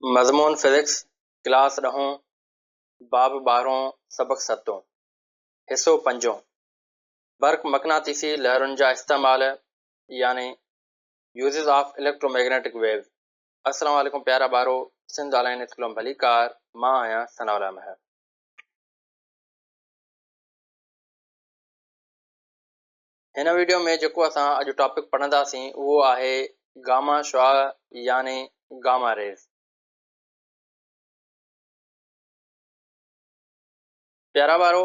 مضمون physics, class ڏهون، باب ٻارهون، سبق ستون، حصو پنجون، برق مقناطيسي لهرن جا استعمال يعني Uses of Electromagnetic Waves السلام عليڪم پيارا ٻارو، سنڌ آنلائن اسڪول ۾ ڀليڪار، مان آهيان ثناء الله مهر. هن ويڊيو ۾ جيڪو اسان اڄ ٽاپڪ پڙهنداسين اهو آهي گاما شعاع يعني گاما ريز. پيارا ٻارو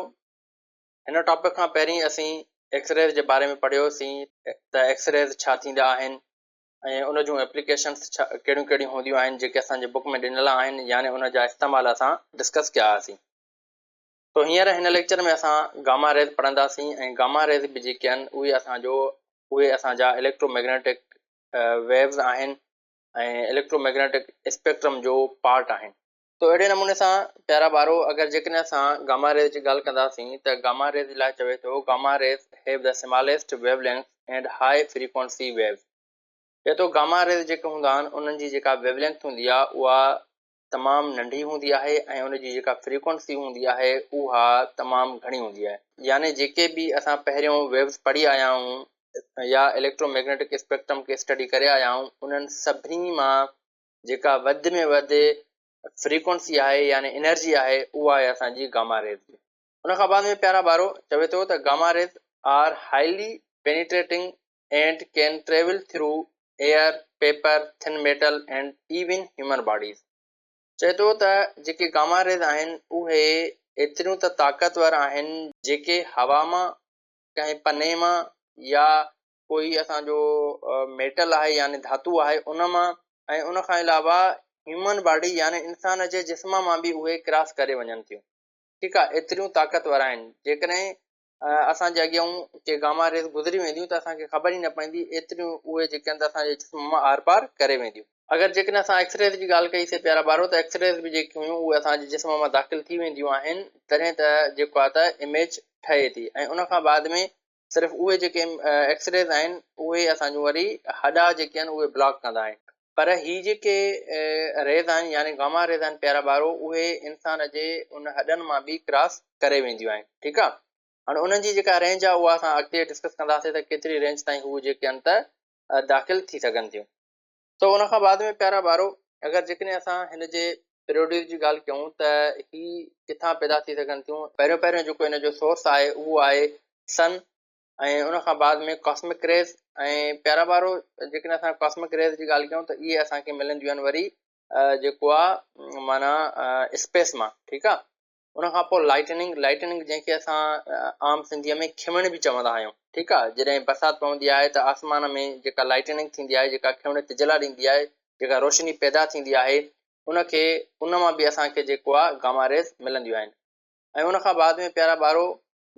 هن ٽاپڪ کان پهرين اسين ايڪس ريز جي باري ۾ پڙهيوسين ته ايڪس ريز ڇا ٿيندا آهن ۽ ان جون ايپليڪيشنس ڇا ڪهڙيون ڪهڙيون هونديون آهن جيڪي اسان جي بڪ ۾ ڏنل آهن يعني ان جا استعمال اسان ڊسڪس ڪيا هئاسين. تو هينئر هن ليڪچر ۾ اسان گاما ريز پڙهنداسين ۽ گاما ريز به جيڪي آهن اهي اسان جو اهي اسان جا اليڪٽرو ميگنيٽڪ ويوز آهن ۽ اليڪٽرو ميگنيٽڪ اسپيڪٽرم جو پارٽ آهن. تو اهڙي نموني سان پيارا ٻارو اگر جيڪڏهن اسان گاما ريز جي ڳالهه ڪنداسين ته گاما ريز لاء چوي ٿو gamma rays have the smallest wavelength and high frequency waves چئي ٿو گاما ريز جيڪي هوندا آهن انهن جي جيڪا ويو لينٿ هوندي آهي اها تمام ننڍي هوندي آهي ۽ ان جي جيڪا فريڪوئنسي هوندي آهي اها تمام گهڻي هوندي آهي. يعني جيڪي به اسان پهريون ويوز پڙهي آيا آهيون يا اليڪٽرو ميگنيٽڪ اسپيڪٽرم کي اسٽڊي ڪري آيا آهيون انهن سڀني مان جيڪا وڌ ۾ وڌ فريڪوئنسي آهي يعني انرجي آهي اها آهي اسان جي گاما ريز جي. ان کان بعد ۾ پيارا ٻارو چوي ٿو ته gamma rays are highly penetrating and can travel through air, paper, thin metal and even human bodies. چئي ٿو ته جيڪي گاما ريز آهن اهي ايتريون ته طاقتور آهن جيڪي هوا مان، ڪنهن پني مان يا ڪوئي اسان جو ميٽل آهي يعني ڌاتو آهي ان مان ۽ ان کان علاوه هيومن باڊي يعني انسان جي جسم مان به اهي ڪراس ڪري وڃن ٿيون. ٺيڪ آهي ايتريون طاقتور آهن جيڪڏهن اسان جي اڳيان ڪي گاما ريز گذري وينديون ته اسان کي خبر ئي نه پوندي ايتريون اهي جيڪي آهن ته اسان جي جسم مان آر پار ڪري وينديون. اگر جيڪڏهن اسان ايڪس ريز جي ڳالهه ڪئي سي پيارا ٻارو ته ايڪس ريز به جيڪي هيون اهي اسان جي جسم مان داخل ٿي وينديون آهن تڏهن ته جيڪو آهي ته اميج ٺهي ٿي ۽ ان کان بعد ۾ صرف اهي جيڪي ايڪس ريز آهن اهي اسان جون وري هڏا جيڪي آهن اهي بلاڪ ڪندا آهن پر هي جيڪي ريز آهن يعني گاما ريز آهن پيارا ٻارو اهي انسان جي ان هڏن مان به ڪراس ڪري وينديون آهن ٺيڪ آهي هاڻي انهن جي جيڪا رينج آهي اها اسان اڳتي ڊسڪس ڪنداسين ته ڪيتري رينج تائين هو جيڪي آهن ته داخل ٿي سگهن ٿيون تو ان کان بعد ۾ پيارا ٻارو اگر جيڪڏهن اسان هن جي پروڊيوس جي ڳالهه ڪيون ته هي ڪٿان پيدا ٿي سگهن ٿيون پهريون پهريون جيڪو هن جو سورس آهي اهو آهي سن ۽ ان کان بعد ۾ ڪاسمڪ ريز ۽ پيارا ٻارو جيڪڏهن اسان ڪاسمڪ ريز جي ڳالهه ڪيون ته اهي اسان کي ملنديون آهن وري جيڪو آ معنيٰ اسپيس مان ٺيڪ آ ان کان پوء لائٽننگ لائٽننگ جنهن کي اسان عام سنڌيء ۾ کيوڻ به چوندا آهيون ٺيڪ آ جڏهن برسات پوندي آهي ته آسمان ۾ جيڪا لائٽننگ ٿيندي آهي جيڪا کيوڻ تجلا ڏيندي آهي جيڪا روشني پيدا ٿيندي آهي ان کي ان مان به اسان کي جيڪو آ گاما ريز ملنديون آهن ۽ ان کان بعد ۾ پيارا ٻارو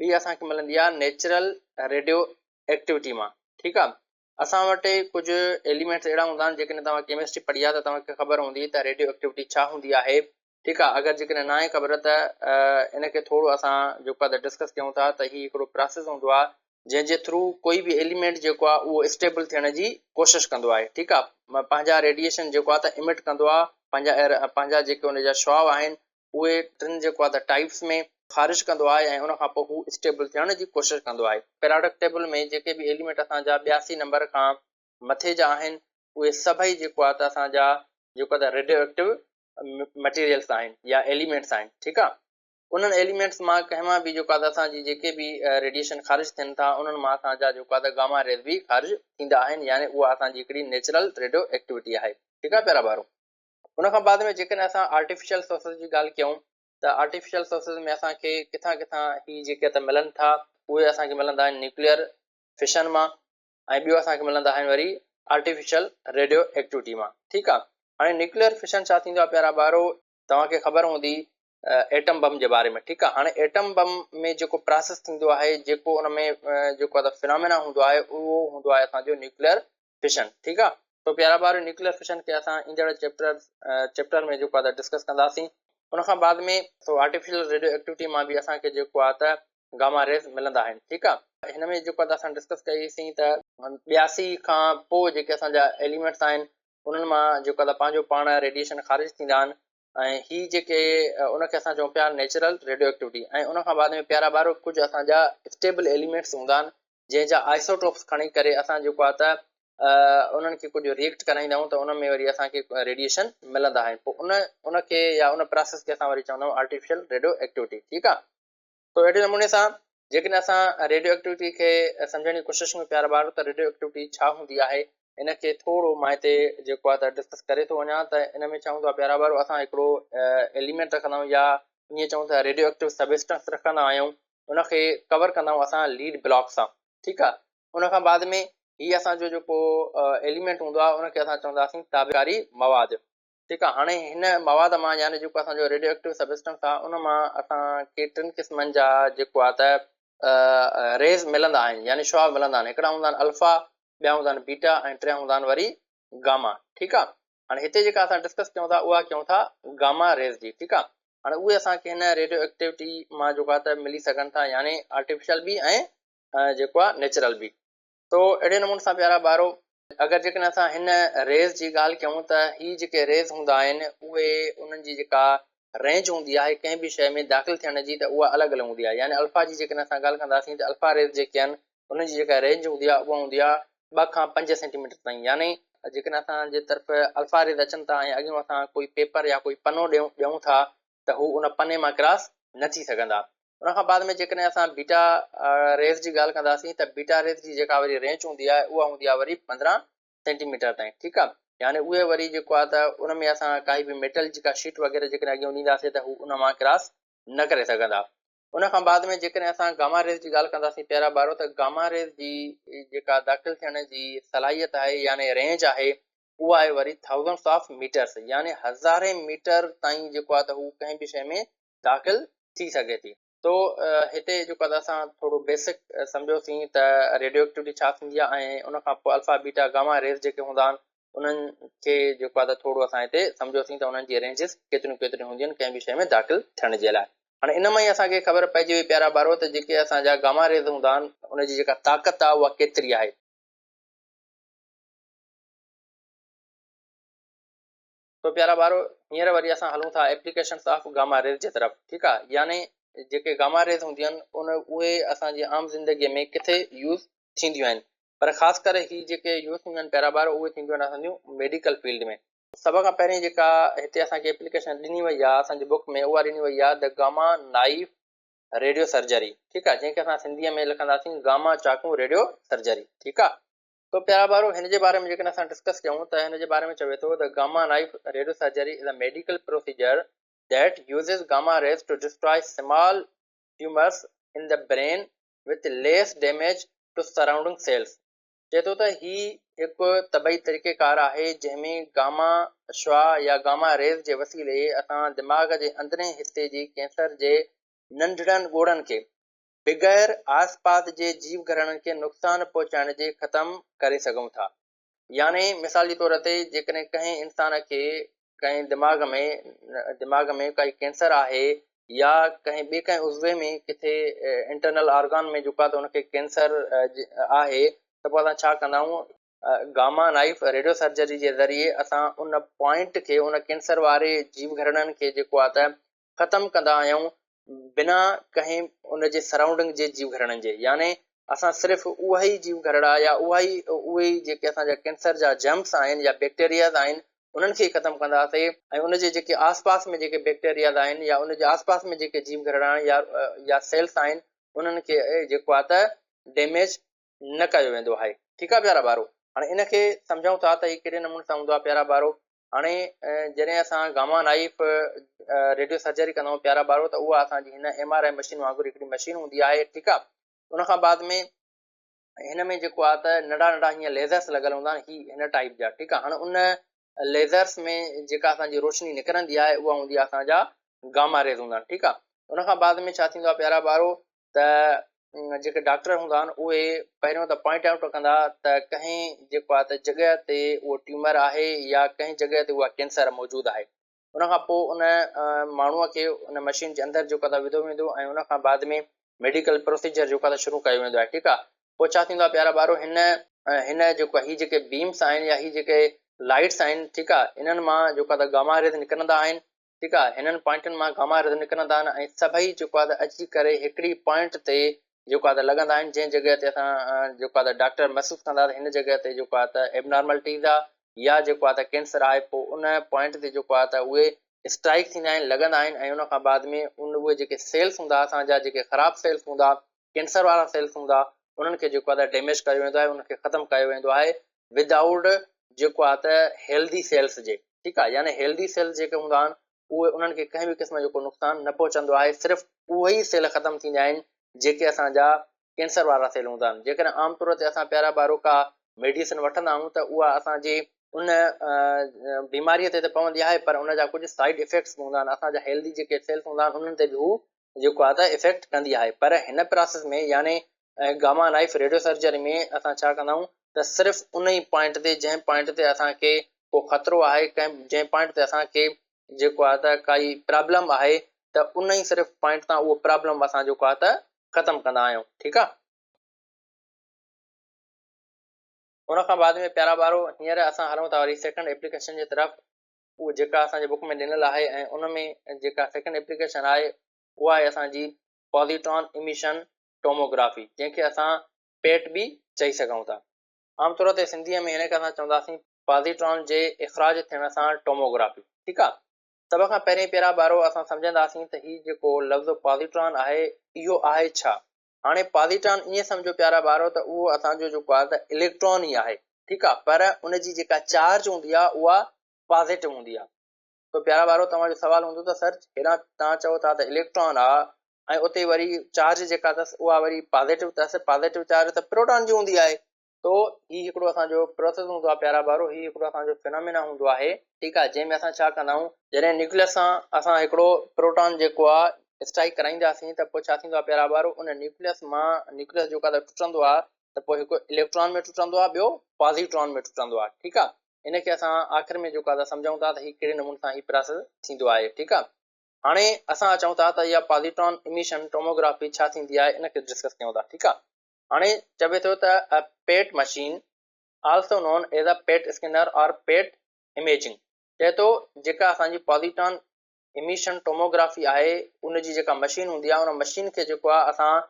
ٻي اسان کي ملندي آهي نيچرل ريڊيو ايڪٽيوٽي مان ٺيڪ آهي اسان وٽ ڪجهه ايليمينٽس اهڙا هوندا آهن جيڪڏهن توهان ڪيمسٽري پڙهي آهي ته توهان کي خبر هوندي ته ريڊيو ايڪٽيوٽي ڇا هوندي آهي ٺيڪ آهي اگر جيڪڏهن ناهي خبر ته ان کي ٿورو اسان جيڪو آهي ڊسڪس ڪيون ٿا ته هي هڪڙو پراسيس هوندو آهي جنهن جي ٿرو ڪوئي به ايليمينٽ جيڪو آهي اهو اسٽيبل ٿيڻ جي ڪوشش ڪندو آهي ٺيڪ آهي پنهنجا ريڊيئيشن جيڪو آهي ته امٽ ڪندو آهي پنهنجا پنهنجا جيڪي ان جا شعاع آهن اهي ٽن جيڪو آهي ته ٽائپس ۾ خارج ڪندو آهي ۽ ان کان پوء هو اسٽيبل ٿيڻ جي ڪوشش ڪندو آهي. پيراڊڪ ٽيبل ۾ جيڪي به ايليمينٽ اسان جا 82 نمبر کان مٿي جا آهن اهي سڀئي جيڪو آهي ته اسان جا جيڪو آهي ته ريڊيو ايڪٽو مٽيريلس آهن يا ايليمينٽس آهن ٺيڪ آهي انهن ايليمينٽس مان ڪنهن مان به جيڪو آهي ته اسان جي جيڪي به ريڊيئيشن خارج ٿين ٿا انهن مان اسان جا جيڪو آهي ته گاما ريز به خارج ٿيندا آهن يعني اها اسان جي هڪڙي نيچرل ريڊيو ايڪٽيوٽي آهي ٺيڪ آهي پيارا ٻارو. ان کان بعد ۾ جيڪڏهن اسان آرٽيفيشل سورسز جي ڳالهه ڪيون ته آرٽيفيشل سورسز ۾ اسان کي ڪٿان ڪٿان هي جيڪي ته ملن ٿا اهي اسان کي ملندا آهن نيوڪليئر فشن مان ۽ ٻيو اسان کي ملندا آهن وري آرٽيفيشل ريڊيو ايڪٽيوٽي مان ٺيڪ آهي هاڻي نيوڪليئر فشن ڇا ٿيندو آهي پيارا ٻارو توهان کي خبر هوندي ايٽم بم جي باري ۾ ٺيڪ آهي هاڻي ايٽم بم ۾ جيڪو پراسيس ٿيندو آهي جيڪو ان ۾ جيڪو فنامينا هوندو آهي اهو هوندو آهي اسان جو نيوڪليئر فشن ٺيڪ آ تو پيارا ٻارو نيوڪليئر فشن کي اسان ايندڙ چيپٽر چيپٽر ۾ جيڪو آ ته ڊسڪس ڪنداسين ان کان بعد ۾ سو آرٽيفيشل ريڊيو ايڪٽيوٽي مان به اسان کي جيڪو آ ته گاما ريز ملندا آهن ٺيڪ آ هن ۾ جيڪو آ ته اسان ڊسڪس ڪئي سين ته 82 کان پوء جيڪي اسان جا ايليمينٽس آهن. انهن مان جيڪو آهي ته پنهنجو پاڻ ريڊيئيشن خارج ٿيندا آهن ۽ هي جيڪي ان کي اسان چئون پيا نيچرل ريڊيو ايڪٽيوٽي ۽ ان کان بعد ۾ پيارا ٻارو ڪجهه اسان جا اسٽيبل ايليمينٽس هوندا آهن جنهن جا آئسوٽوپس کڻي ڪري اسان جيڪو آهي ته انهن کي ڪجهه ريئيڪٽ ڪرائيندا آهيون ته ان ۾ وري اسان کي ريڊيئيشن ملندا آهن پوء ان ان کي يا ان پراسيس کي اسان وري چوندا آهيون آرٽيفيشل ريڊيو ايڪٽيوٽي ٺيڪ آهي تو اهڙي نموني سان جيڪڏهن اسان ريڊيو ايڪٽيوٽي کي سمجهڻ جي ڪوشش ڪيون پيارا ٻارو ته ريڊيو ايڪٽيوٽي ڇا هوندي آهي ان کي ٿورو مان هتي جيڪو آهي ته ڊسڪس ڪري ٿو وڃان ته ان ۾ ڇا هوندو آهي پيارا ٻارو اسان هڪڙو ايليمينٽ رکندا آهيون يا ائين چئون ته ريڊيو ايڪٽيو سبسٽنس رکندا آهيون ان کي ڪور ڪندا آهيون اسان ليڊ بلاڪ سان ٺيڪ آهي ان کان بعد ۾ هي اسان جو جيڪو ايليمينٽ هوندو آهي ان کي اسان چونداسين تابڪاري مواد ٺيڪ آهي هاڻي هن مواد مان يعني جيڪو اسان جو ريڊيو ايڪٽو سبسٽنس آهي ان مان اسان کي ٽن قسمن جا جيڪو آهي ته ريز ملندا آهن يعني شعاع ملندا آهن هڪڙا هوندا آهن الفا ٻيا هوندا آهن بيٽا ۽ ٽيان هوندا آهن وري گاما ٺيڪ آهي هاڻي هتي جيڪا اسان ڊسڪس ڪيون ٿا اها ڪيون ٿا گاما ريز جي ٺيڪ آهي هاڻي اهي اسان کي هن ريڊيو ايڪٽيوٽي مان جيڪو آهي ته ملي سگهن ٿا يعني آرٽيفيشل به ۽ جيڪو آهي نيچرل به. تو اهڙي نموني سان پيارا ٻارو اگر جيڪڏهن اسان هن ريز جي ڳالهه ڪيون ته هي جيڪي ريز هوندا آهن اهي انهن جي جيڪا رينج هوندي آهي ڪنهن به شيء ۾ داخل ٿيڻ جي ته اها الڳ الڳ هوندي آهي يعني الفا جي جيڪڏهن اسان ڳالهه ڪنداسين ته الفا ريز جيڪي آهن انهن جي جيڪا رينج هوندي آهي اها هوندي آهي 2 کان 5 سينٽي ميٽر تائين يعني جيڪڏهن اسان جي طرف الفا ريز اچن ٿا ۽ اڳيون اسان ڪوئي پيپر يا ڪوئي پنو ڏيون ٿا ته هو ان پني مان ڪراس نه ٿي سگهندا. ان کان بعد ۾ جيڪڏهن اسان بيٽا ريز جي ڳالهه ڪنداسين ته بيٽا ريز جي جيڪا وري رينج هوندي آهي اها هوندي آهي وري 15 سينٽي ميٽر تائين ٺيڪ آهي يعني اهي وري جيڪو آهي ته ان ۾ اسان ڪائي به ميٽل جي ڪا شيٽ وغيره جيڪڏهن اڳيون ڏينداسين ته هو ان مان ڪراس نه ڪري سگهندا. ان کان بعد ۾ جيڪڏهن اسان گاما ريز جي ڳالهه ڪنداسين پيارا ٻارو ته گاما ريز جي جيڪا داخل ٿيڻ جي صلاحيت آهي يعني رينج آهي اها آهي وري ٿائوزنڊس آف ميٽرس يعني هزارين ميٽر تائين جيڪو آهي ته هو ڪنهن به شيء ۾ داخل ٿي سگهي ٿي. تو هتي جيڪو آهي ته اسان ٿورو بيسڪ سمجهيوسين ته ريڊيو ايڪٽيوٽي ڇا ٿيندي آهي ۽ ان کان پوء الفا بيٽا گاما ريز جيڪي هوندا آهن انهن کي جيڪو آهي ته ٿورو اسان هتي سمجهيوسين ته انهن جي رينجز ڪيتريون ڪيتريون هونديون آهن ڪنهن به شيء ۾ داخل ٿيڻ جي لاء. هاڻي ان مان ئي اسان کي خبر پئجي وئي پيارا ٻارو ته جيڪي اسان جا گاما ريز هوندا آهن ان جي جيڪا طاقت آهي اها ڪيتري آهي. تو پيارا ٻارو هينئر وري اسان هلون ٿا ايپليڪيشنس آف گاما ريز جي طرف ٺيڪ آ يعني جيڪي گاما ريز هونديون آهن ان اهي اسان جي عام زندگي ۾ ڪٿي يوز ٿينديون آهن پر خاص ڪري هي جيڪي يوز ٿينديون آهن پيارا ٻارو اهي ٿينديون آهن اسان جون ميڊيڪل فيلڊ ۾ سڀ کان پهرين جيڪا هتي اسان کي ايپليڪيشن ڏني وئي آهي اسان جي بڪ ۾ اها ڏني وئي آهي the gamma knife radio surgery ٺيڪ آ جنهن کي اسان سنڌي ۾ لکنداسين گاما چاقو ريڊيو سرجري ٺيڪ آ تو پيارا ٻارو هن جي باري ۾ جيڪڏهن اسان ڊسڪس ڪيون ته هن جي باري ۾ چوي ٿو ته gamma knife radio surgery is a medical procedure that uses gamma rays to destroy small tumours in the brain with less damage to surrounding cells چئي ٿو ته هي هڪ طبعي طريقيڪار آهي جنهن ۾ گاما شعاع يا گاما ريز جي وسيلي اسان دماغ جي اندرين حصي جي ڪينسر جي ننڍڙن ڳوڙهن کي بغير آس پاس جي جيو گهرڙن کي نقصان پهچائڻ جي ختم ڪري سگهون ٿا. يعني مثال جي طور تي جيڪڏهن ڪنهن انسان کي ڪنهن دماغ ۾ دماغ ۾ ڪائي ڪينسر آهي يا ڪنهن ٻئي ڪنهن عضوي ۾ ڪٿي انٽرنل آرگان ۾ جيڪو آهي ته ان کي ڪينسر آهي ته پوء اسان ڇا ڪندا آهيون گاما نائف ريڊيو سرجري جي ذريعي اسان ان پوائنٽ کي ان ڪينسر واري جيو گهرڙن کي جيڪو آهي ته ختم ڪندا آهيون بنا ڪنهن ان جي سرائونڊنگ جي جيو گهرڙن جي يعني اسان صرف اها ئي جيو گهرڙا يا اها ئي اهي ئي جيڪي اسان جا ڪينسر جا جرمس آهن يا بيڪٽيرياز آهن انهن کي ئي ختم ڪنداسي ۽ ان جي جيڪي آس پاس ۾ جيڪي بيڪٽيرياز آهن يا ان جي آس پاس ۾ جيڪي جيو گهرڙا آهن يا يا سيلس آهن انهن کي جيڪو آهي ته ڊيميج نه ڪيو ويندو آهي ٺيڪ آهي پيارا ٻارو هاڻي ان کي سمجهون ٿا ته هي ڪهڙي نموني سان هوندو آهي پيارا ٻارو هاڻي جڏهن اسان گاما نائف ريڊيو سرجري ڪندا آهيون پيارا ٻارو ته اها اسان جي هن ايم آر I machine وانگر هڪڙي مشين هوندي آهي ٺيڪ آهي ان کان بعد ۾ هن ۾ جيڪو آهي ته ننڍا ننڍا هيئن ليزرس لڳل هوندا آهن هي هن ٽائپ جا ٺيڪ آهي هاڻي ان ليزرس ۾ جيڪا اسان جي روشني نڪرندي آهي اها هوندي آهي اسان جا گاما ريز هوندا آهن ٺيڪ آهي ان کان بعد ۾ ڇا ٿيندو آهي پيارا ٻارو ته جيڪي ڊاڪٽر هوندا آهن اهي پهريون ته پوائنٽ آئوٽ ڪندا ته ڪنهن جيڪو آهي ته جڳهه تي اهو ٽيومر آهي يا ڪنهن جڳهه تي اها ڪينسر موجود آهي ان کان پوء ان ماڻهوء کي ان مشين جي اندر جيڪو آهي وڌو ويندو ۽ ان کان بعد ۾ ميڊيڪل پروسيجر جيڪو آهي شروع ڪيو ويندو آهي ٺيڪ آهي پوء ڇا ٿيندو آهي پيارا ٻارو هن هن جيڪو هي جيڪي بيمس آهن يا هي جيڪي لائٽس آهن ٺيڪ آ انهن مان جيڪو آ ته گاما ريز نڪرندا آهن ٺيڪ آ هنن پوائنٽن مان گاما ريز نڪرندا آهن ۽ سڀئي جيڪو آ ته اچي ڪري هڪڙي پوائنٽ تي جيڪو آ ته لڳندا آهن جنهن جڳهه تي اسان جيڪو آ ته ڊاڪٽر محسوس ڪندا ته هن جڳهه تي جيڪو آ ته ايبنارملٽيز آ يا جيڪو آ ته ڪينسر آهي پوء ان پوائنٽ تي جيڪو آ ته اهي اسٽرائڪ ٿيندا آهن لڳندا آهن ۽ ان کان بعد ۾ ان اهي جيڪي سيلس هوندا اسان جا جيڪي خراب سيلس هوندا ڪينسر وارا سيلس هوندا انهن کي جيڪو آهي ته ڊيميج ڪيو ويندو آهي انهن کي ختم ڪيو ويندو آهي ود آئوٽ جيڪو آهي ته هيلدي سيلس جي ٺيڪ آهي يعني هيلدي سيلس جيڪي هوندا آهن اهي انهن کي ڪنهن به قسم جو ڪو نقصان نه پهچندو آهي صرف اهي ئي سيل ختم ٿيندا آهن جيڪي اسان جا ڪينسر وارا سيل هوندا آهن جيڪڏهن عام طور تي اسان پيارا ٻارو ڪا ميڊيسن وٺندا آهيون ته اها اسان جي ان بيماري تي ته پوندي آهي پر ان جا ڪجهه سائيڊ افيڪٽس به هوندا آهن اسان جا هيلدي جيڪي سيلس هوندا آهن انهن تي به هو جيڪو آهي ته افيڪٽ ڪندي آهي پر هن پراسيس ۾ يعني گاما نائف ريڊيو سرجري ۾ اسان ڇا ڪندا آهيون ته صرف ان ئي پوائنٽ تي جنهن پوائنٽ تي اسان کي ڪو خطرو آهي ڪنهن جنهن پوائنٽ تي اسان کي جيڪو آهي ته ڪائي پرابلم آهي ته ان ئي صرف پوائنٽ تان اهو پرابلم اسان جيڪو آهي ته ختم ڪندا آهيون ٺيڪ آهي. ان کان بعد ۾ پيارا ٻارو هينئر اسان هلون ٿا وري سيڪنڊ ايپليڪيشن جي طرف اهو جيڪا اسان جي بڪ ۾ ڏنل آهي ۽ ان ۾ جيڪا سيڪنڊ ايپليڪيشن آهي اها آهي اسان جي پازيٽران اميشن ٽوموگرافي جنهن کي اسان پيٽ به چئي سگهون ٿا. عام طور تي سنڌيء ۾ هن کي اسان چونداسين پازيٽران جي اخراج ٿيڻ سان ٽوموگرافي. ٺيڪ آ. سڀ کان پهرين پيرا ٻارو اسان سمجهنداسين ته هي جيڪو لفظ پازيٽران آهي اهو آهي ڇا؟ هاڻي پازيٽران ائين سمجهو پيارا ٻارو ته اهو اسان جو جيڪو آهي ته اليڪٽران ئي آهي ٺيڪ آهي پر ان جي جيڪا چارج هوندي آهي اها پازيٽو هوندي آهي تو پيارا ٻارو توهان جو سوال هوندو ته سر هيڏانهن توهان چئو ٿا ته اليڪٽران آهي ۽ اتي وري چارج جيڪا اٿس اها وري پازيٽو اٿس پازيٽو چارج ته پروٽان جي هوندي آهي تو هي هڪڙو اسان جو پروسيس هوندو آهي پيارا ٻارو هي هڪڙو اسان جو فينامينا هوندو آهي ٺيڪ آهي جنهن ۾ اسان ڇا ڪندا آهيون جڏهن نيوڪليس سان اسان هڪڙو پروٽان جيڪو آهي اسٽرائيڪ ڪرائينداسين ته پوء ڇا ٿيندو آهي پيارا ٻارو ان نيوڪليس مان نيوڪليس جيڪو آهي ٽٽندو آهي ته پوء هڪ اليڪٽران ۾ ٽٽندو آهي ٻيو پازيٽران ۾ ٽٽندو آهي ٺيڪ آهي ان کي اسان آخر ۾ جيڪو آهي سمجھون ٿا ته هي ڪهڙي نموني سان هي پراسيس ٿيندو آهي ٺيڪ آهي هاڻي اسان اچون ٿا ته اها پازيٽران اميشن ٽوموگرافي ڇا ٿيندي آهي ان کي ڊسڪس ڪيون ٿا ٺيڪ آهي هاڻي چوي ٿو ته a PET machine also known as a PET scanner or PET imaging چئي ٿو جيڪا اسان جي پازيٽران اميشن ٽوموگرافي آهي ان جي جيڪا مشين هوندي آهي ان مشين کي جيڪو آهي اسان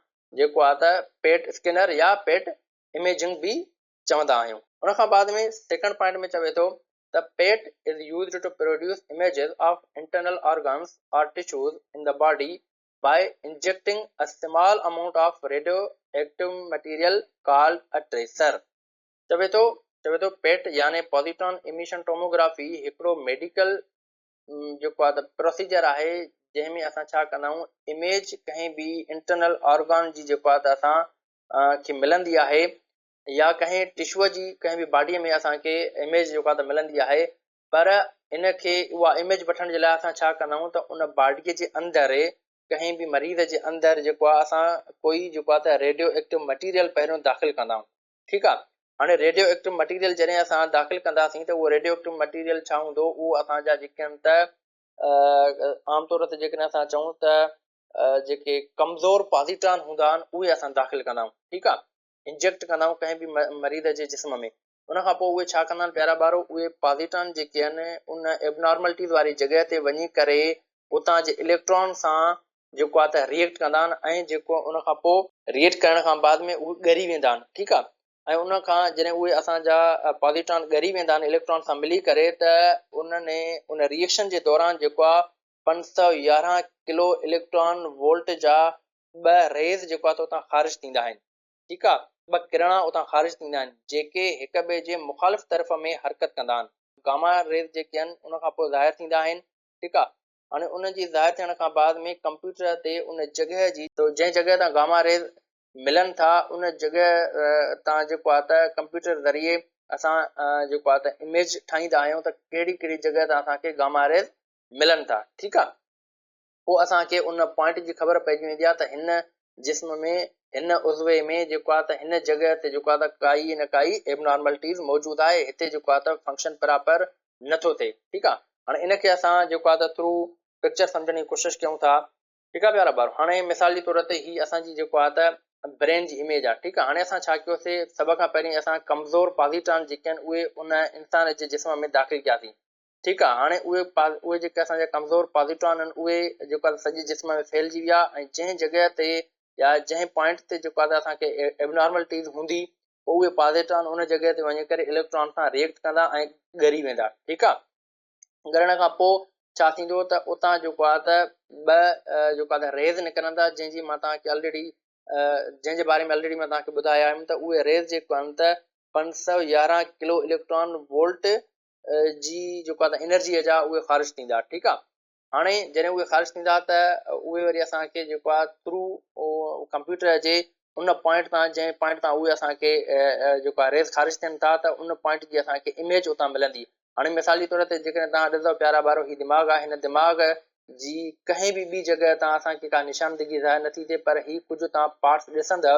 جيڪو آهي ته پيٽ اسڪينر يا پيٽ اميجنگ به چوندا آهيون. ان کان بعد ۾ سيڪنڊ پوائنٽ ۾ چوي ٿو ته PET is used to produce images of internal organs or tissues in the body by injecting a small amount of radioactive material called a tracer. چوي ٿو چوي ٿو پيٽ يعني پازيٽران اميشن ٽوموگرافي هڪڙو ميڊيڪل جيڪو آهي ته پروسيجر آهي جنهن ۾ اسان ڇا ڪندا آهيون اميج ڪنهن به انٽرنل آرگان جي جيڪو آهي ته اسان کي ملندي آهي يا ڪنهن ٽشو جي ڪنهن به باڊي ۾ اسان کي اميج جيڪو آهي ته ملندي آهي پر ان کي اها اميج وٺڻ جي لاء اسان ڇا ڪندا آهيون ته ان باڊيء جي اندر ڪنهن به مريض جي اندر جيڪو آهي اسان ڪوئي جيڪو آهي ته ريڊيو ايڪٽو مٽيريل پهريون داخل ڪندا آهيون ٺيڪ آهي هاڻي ريڊيو ايڪٽو مٽيريل جڏهن اسان داخل ڪنداسين ته اهو ريڊيو ايڪٽو مٽيريل ڇا هوندو اهو اسان جا جيڪي آهن ته عام طور تي جيڪڏهن اسان چئون ته جيڪي ڪمزور پازيٽران هوندا آهن اهي اسان داخل ڪندا آهيون ٺيڪ آهي انجيڪٽ ڪندا آهيون ڪنهن به مريض جي جسم ۾ ان کان پوء اهي ڇا ڪندا آهن پيارا ٻارو اهي پازيٽران جيڪي آهن ان ائبنارملٽيز واري جڳهه تي وڃي ڪري اتان جي اليڪٽران سان جيڪو آهي ته ريئيڪٽ ڪندا آهن ۽ جيڪو ان کان پوء ريئيڪٽ ڪرڻ کان بعد ۾ اهي ڳري ويندا آهن ٺيڪ آهي ۽ ان کان جڏهن اهي اسان جا پازيٽران ڳري ويندا آهن اليڪٽران سان ملي ڪري ته انهن ان ريئيڪشن جي دوران جيڪو آهي 511 ڪلو اليڪٽران وولٽ جا ٻه ريز جيڪو آهي ته اتان خارج ٿيندا آهن ٺيڪ آ، ٻه ڪرڻا اتان خارج ٿيندا آهن، جيڪي هڪ ٻئي جي مخالف طرف ۾ حرڪت ڪندا آهن. گاما ريز جيڪي آهن، ان کان پوء ظاهر ٿيندا آهن، ٺيڪ آ، هاڻي انهن جي ظاهر ٿيڻ کان بعد ۾ ڪمپيوٽر تي ان جڳهه جي، جنهن جڳهه تان گاما ريز ملن ٿا، ان جڳهه تان جيڪو آ ته ڪمپيوٽر ذريعي اسان جيڪو آ ته اميج ٺاهيندا آهيون ته ڪهڙي ڪهڙي جڳهه تان اسان کي گاما ريز ملن ٿا، ٺيڪ آ. پوء اسان کي ان پوائنٽ جي خبر پئجي ويندي آهي ته هن جسم ۾ هن عضوي ۾ جيڪو آهي ته هن جڳهه تي جيڪو آهي ته ڪائي نه ڪائي ايبنارملٽيز موجود آهي هتي جيڪو آهي ته فنڪشن پراپر نٿو ٿئي ٺيڪ آهي هاڻي ان کي اسان جيڪو آهي ته ٿرو پڪچر سمجهڻ جي ڪوشش ڪيون ٿا ٺيڪ آهي پيارا ٻارو هاڻي مثال جي طور تي هي اسان جي جيڪو آهي ته برين جي اميج آهي ٺيڪ آهي هاڻي اسان ڇا ڪيوسي سڀ کان پهرين اسان ڪمزور پازيٽران جيڪي آهن اهي ان انسان جي جسم ۾ داخل ڪياسين ٺيڪ آهي هاڻي اهي اهي جيڪي اسان جا ڪمزور پازيٽران آهن اهي جيڪو آهي سڄي جسم ۾ ڦهلجي ويا ۽ جنهن جڳهه تي يا جنهن پوائنٽ تي جيڪو آهي اسان کي ائبنارملٽيز هوندي پوء اهي پازيٽران ان جڳهه تي وڃي ڪري اليڪٽران سان ريئيڪٽ ڪندا ۽ ڳري ويندا ٺيڪ آهي ڳرڻ کان پوء ڇا ٿيندو ته اتان جيڪو آهي ته ٻه جيڪو آهي ته ريز نڪرندا جنهن جي مان توهان کي آلريڊي جنهن جي باري ۾ آلريڊي مان توهان کي ٻڌايو آهيم ته اهي ريز جيڪو آهن ته 511 ڪلو اليڪٽران وولٽ جي جيڪو آهي ته انرجي جا اهي خارج ٿيندا ٺيڪ آهي هاڻي جڏهن اهي خارج ٿيندا ته اهي وري اسان کي جيڪو آهي ٿرو ڪمپيوٽر جي ان پوائنٽ تان جنهن پوائنٽ تان اهي اسان کي جيڪو آهي ريز خارج ٿين ٿا ته ان پوائنٽ جي اسان کي اميج اتان ملندي. هاڻي مثال جي طور تي جيڪڏهن توهان ڏسندو پيارا ٻارو هي دماغ آهي هن دماغ جي ڪنهن به ٻي جڳهه تان اسان کي ڪا نشاندگي ظاهر نٿي ٿئي پر هي ڪجهه توهان پارٽس ڏسندؤ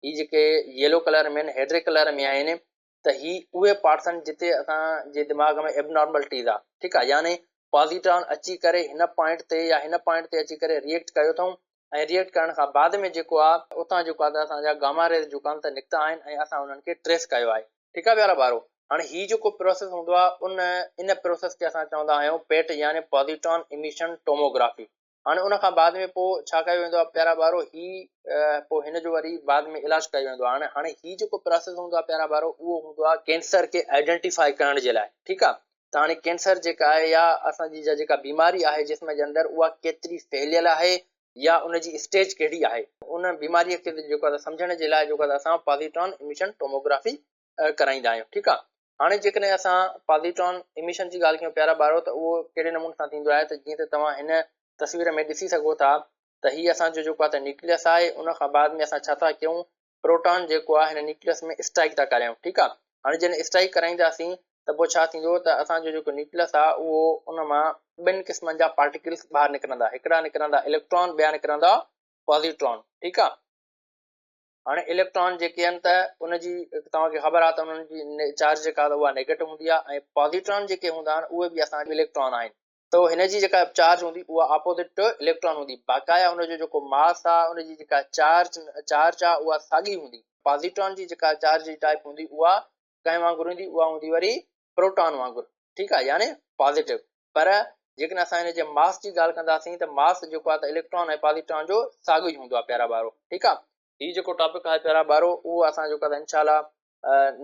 هي جيڪي يلو ڪلر ۾ آهن هيڊري ڪلر ۾ آهن ته هي اهي پارٽس آهن جتي اسان جي دماغ ۾ ائبنارملٽيز آ ٺيڪ آ يعني پازيٽران اچي ڪري هن پوائنٽ تي يا هن پوائنٽ تي اچي ڪري ريئيڪٽ ڪيو اٿئون ۽ ريئيڪٽ ڪرڻ کان بعد ۾ جيڪو آ اتان جيڪو آ ته اسان جا گاما ريز جيڪو آهن ته نڪتا آهن ۽ اسان انهن کي ٽريس ڪيو آهي ٺيڪ آ پيارا ٻارو هاڻي هي جيڪو پروسيس هوندو آ ان ان پروسيس کي اسان چوندا آهيون پيٽ يعني پازيٽران ايميشن ٽوموگرافي هاڻي ان کان بعد ۾ پوء ڇا ڪيو ويندو آهي پيارا ٻارو هي پوء هن جو وري بعد ۾ علاج ڪيو ويندو آهي هاڻي هي جيڪو پراسيس هوندو آهي پيارا ٻارو اهو هوندو آهي ڪينسر کي آئيڊينٽيفائي ڪرڻ جي لاء ٺيڪ آهي ته هاڻي ڪينسر جيڪا آهي يا اسان جي جيڪا بيماري آهي جسم جي اندر اها ڪيتري ڦهليل آهي يا ان جي اسٽيج ڪهڙي آهي ان بيماري کي جيڪو آهي سمجهڻ جي لاء جيڪو اسان پازيٽران ايميشن ٽوموگرافي ڪرائيندا آهيون ٺيڪ آهي هاڻي جيڪڏهن اسان پازيٽران ايميشن جي ڳالهه ڪيون پيارا ٻارو ته اهو ڪهڙي نموني سان ٿيندو آهي ته جيئن ته توهان هن تصوير ۾ ڏسي سگهو ٿا ته هي اسان جو جيڪو آهي ته نيوڪليس آهي ان کان بعد ۾ اسان ڇا ٿا ڪيون پروٽان جيڪو آهي هن نيوڪليس ۾ اسٽرائڪ ٿا ڪرايون ٺيڪ آهي هاڻي جڏهن اسٽرائڪ ڪرائينداسين ته پوء ڇا ٿيندو ته اسان جو جيڪو نيوڪليس آهي اهو ان مان ٻن قسمن جا پارٽيڪلس ٻاهر نڪرندا هڪڙا نڪرندا اليڪٽران ٻيا نڪرندا پازيٽران ٺيڪ آهي هاڻي اليڪٽران جيڪي آهن ته ان جي توهان کي خبر آهي ته انهن جي چارج جيڪا آهي اها نيگيٽو هوندي آهي ۽ پازيٽران جيڪي هوندا آهن اهي به اسان جا اليڪٽران آهن ته هن جي جيڪا چارج هوندي اها اپوزٽ ٽو اليڪٽران هوندي باقاعده ان جو جيڪو ماس آهي ان جي جيڪا چارج چارج آهي اها ساڳي هوندي پازيٽران جي جيڪا چارج جي ٽائپ هوندي اها ڪنهن وانگر هوندي اها هوندي وري پروٽان وانگر ٺيڪ آهي يعني پازيٽو پر جيڪڏهن اسان هن جي ماس جي ڳالهه ڪنداسين ته ماس جيڪو آهي ته اليڪٽران ۽ پازيٽران جو ساڳيو ئي هوندو آهي پيارا ٻارو ٺيڪ آهي هي جيڪو ٽاپڪ آهي پيارا ٻارو اهو اسان جيڪو آهي انشاء الله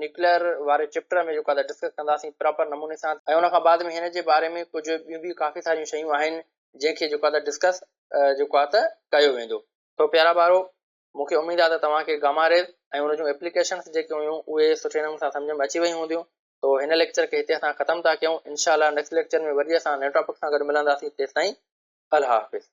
نيوڪليئر واري چيپٽر ۾ جيڪو آهي ڊسڪس ڪنداسين پراپر نموني سان ۽ ان کان بعد ۾ هن جي باري ۾ ڪجهه ٻيون به ڪافي ساريون شيون آهن جنهن کي جيڪو آهي ته ڊسڪس جيڪو آهي ته ڪيو ويندو تو پيارا ٻارو مون کي اميد آهي ته توهان کي گاما ريز ۽ ان جون ايپليڪيشنس جيڪي هيون اهي سٺي نموني سان سمجهه ۾ اچي ويون هونديون تو هن ليڪچر کي هتي اسان ختم ٿا ڪيون انشاء الله نيڪسٽ ليڪچر ۾ وري اسان نئين ٽاپڪ سان گڏ ملنداسين تيستائين الله حافظ.